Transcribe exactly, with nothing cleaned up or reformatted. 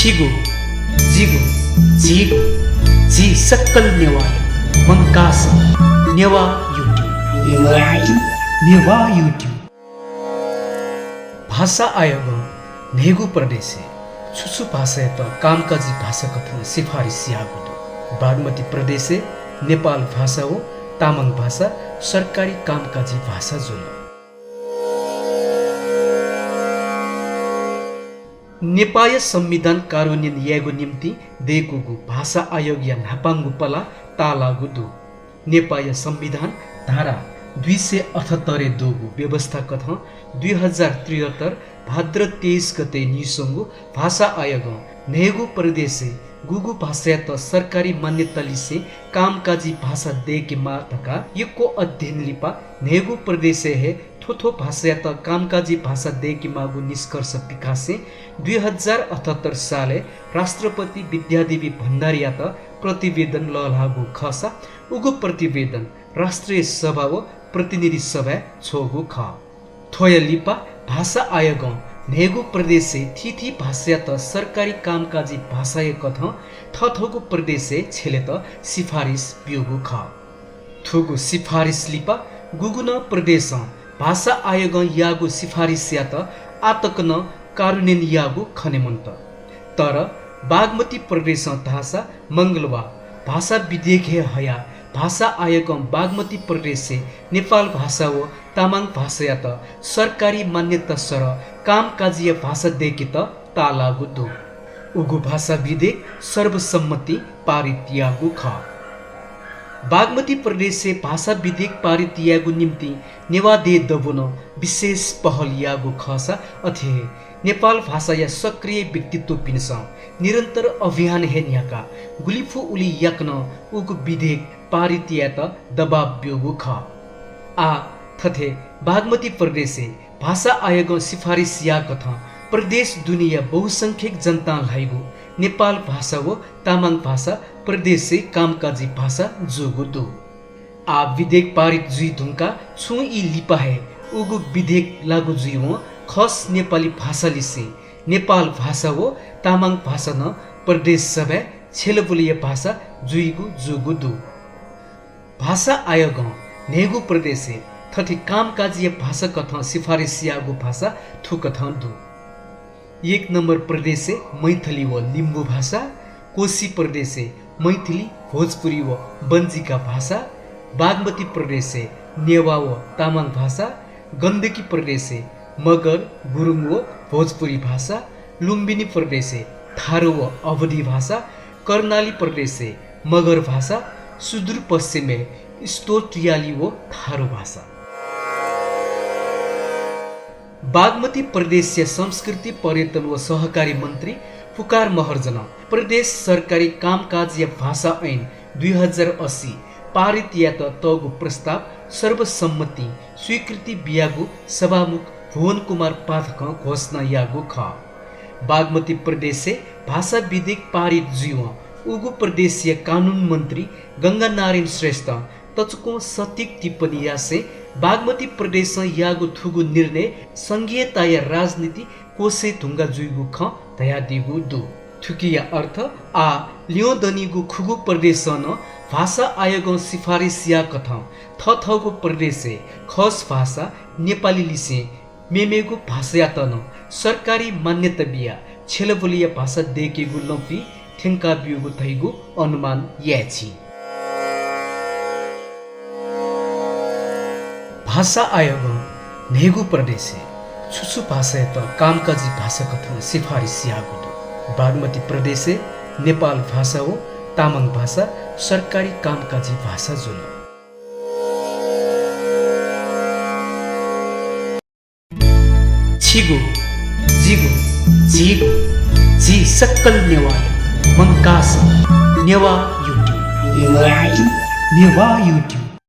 छिगु, जिगु, झीगु, झी सकल नेवाःया मंकाः सः नेवाः YouTube। नेवाः YouTube। भाषा आयोगं न्हय्गू प्रदेशय् छु छु भाषायात कामकाजी भाषा कथं सिफारिस याःगु दु? बागमती प्रदेशय् नेपाल भाषा व तामाङ भाषा सरकारी कामकाजी भाषा जुल। नेपाःया संविधान कार्यान्वयन यायेगु निम्तिं दय्कूगु भाषा आयोगया न्हापांगु पला ताःलाःगु दु। नेपाःया संविधान धारा दुई सय अठहत्तरय् दुगु व्यवस्था कथं दुई हजार त्रिहत्तर भाद्र तेइस गते न्हिस्वंगु भाषा आयोगं न्हय्गू प्रदेशय् गुगु भाषायात सरकारी मान्यता लिसें कामकाजी भाषा दय्केमाः धकाः यक्व अध्ययन लिपा न्हय्गू प्रदेशय् हे थ्व थ्व भाषायात कामकाजी भाषा दय्केमाःगु निष्कर्ष पिकासें दुई हजार अठहत्तर सालय् राष्ट्रपति विद्यादेवी भण्डारीयात प्रतिवेदन लःल्हाःगु खःसा उगु प्रतिवेदन राष्ट्रिय सभा व प्रतिनिधि सभाय् छ्वःगु खः। थ्वया लिपा भाषा आयोगं न्हय्गू प्रदेशय् थीथी भाषायात सरकारी कामकाजी भाषाया कथं थःथःगु प्रदेशय् छ्यलेत सिफारिस ब्यूगु खः। थुगु सिफारिस लिपा गुगु नं प्रदेशं भाषा आयोगं याःगु सिफारिसयात आःतक नं कार्यान्वयन याःगु खने मन्त। तर बागमती प्रदेशं धाःसा मंगलबार भाषा विधेयक हे हयाः भाषा आयोगं बागमती प्रदेशय् नेपाल भाषा व तामाङ भाषायात सरकारी मान्यता सरह कामकाजीया भाषा दय्केत ताःलाःगु दु। उगु भाषा विधेयक सर्वसम्मतिं पारित याःगु खः। बागमती प्रदेशय् भाषा विधेयक पारित यायेगु निम्तिं नेवाः देय् दबूं नं विशेष पहल याःगु खःसा अथे हे नेपाल भाषाया सक्रिय व्यक्तित्वपिन्सं निरन्तर अभियान हे न्ह्याकाः गुलि फु उलि याकनं उगु विधेयक पारित यायेत दबाब ब्यूगु खः। आः थथे बागमती प्रदेशय् भाषा आयोगं सिफारिस याःकथं प्रदेश दुनेया बहुसंख्यक जनतां ल्हाइगु नेपाल भाषा व तामाङ भाषा प्रदेशय् कामकाजी भाषा जूगु दु। आः विधेयक पारित जुइ धुंकाः छुं ई लिपा हे उगु विधेयक लागू जुइवं खस नेपाली भाषा लिसें नेपाल भाषा व तामाङ भाषा नं प्रदेश सभाय् छ्यलबुलया भाषा जुइगु जूगु दु। भाषा आयोगं न्हय्गू प्रदेशय् थथे कामकाजीया भाषा कथं सिफारिस याःगु भाषा थुकथं दु। एक नम्बर प्रदेशय् मैथिली व लिम्बू भाषा, कोशी प्रदेशय् मैथिली, भोजपुरी व बन्जिका भाषा, बागमती प्रदेशय् नेवाः व तामाङ भाषा, गण्डकी प्रदेशय् मगर, गुरुङ व भोजपुरी भाषा, लुम्बिनी प्रदेशय् थारु व अवधी भाषा, कर्णाली प्रदेशय् मगर भाषा, सुदूरपश्चिमय् स्तोट्रियाली व थारु भाषा। बागमती प्रदेशया संस्कृति, पर्यटन व सहकारी मन्त्री पुकार महर्जनं प्रदेश सरकारी कामकाजीया भाषा ऐन दुई हजार अस्सी पारित यायेत तःगु प्रस्ताव सर्वसम्मतिं स्वीकृति बियागु सभामुख भुवन कुमार पाठकं घोषणा याःगु खः। बागमती प्रदेशय् भाषा विधेयक पारित जुइवं उगु प्रदेशया कानून मन्त्री गंगानारायण श्रेष्ठं तच्चुकं सटीक टिप्पणी यासें बागमती प्रदेशं याःगु थुगु निर्णय संघीयताया राजनीति कोसे धुंका जुइगु खँ धयादीगु दु। थुकिया अर्थ आः ल्यं दनीगु खुगू प्रदेशं नं भाषा आयोगं सिफारिस याःकथं थःथःगु प्रदेशय् खस भाषा नेपाली लिसें मेमेगु भाषायात नं सरकारी मान्यता बियाः छ्यलबुलया भाषा दय्केगु लँपुइ थ्यंका ब्यूगु धइगु अनुमान याये झी। भाषा आयोगं न्हय्गू प्रदेशय् छु छु भाषायात कामकाजी भाषा कथं सिफारिस याःगु दु? बागमती प्रदेशय् नेपाल भाषा व तामाङ भाषा सरकारी कामकाजी भाषा जुल। छिगु, जिगु, झीगु, झी सकल नेवाःया मंकाः सः नेवाः YouTube। नेवाः YouTube।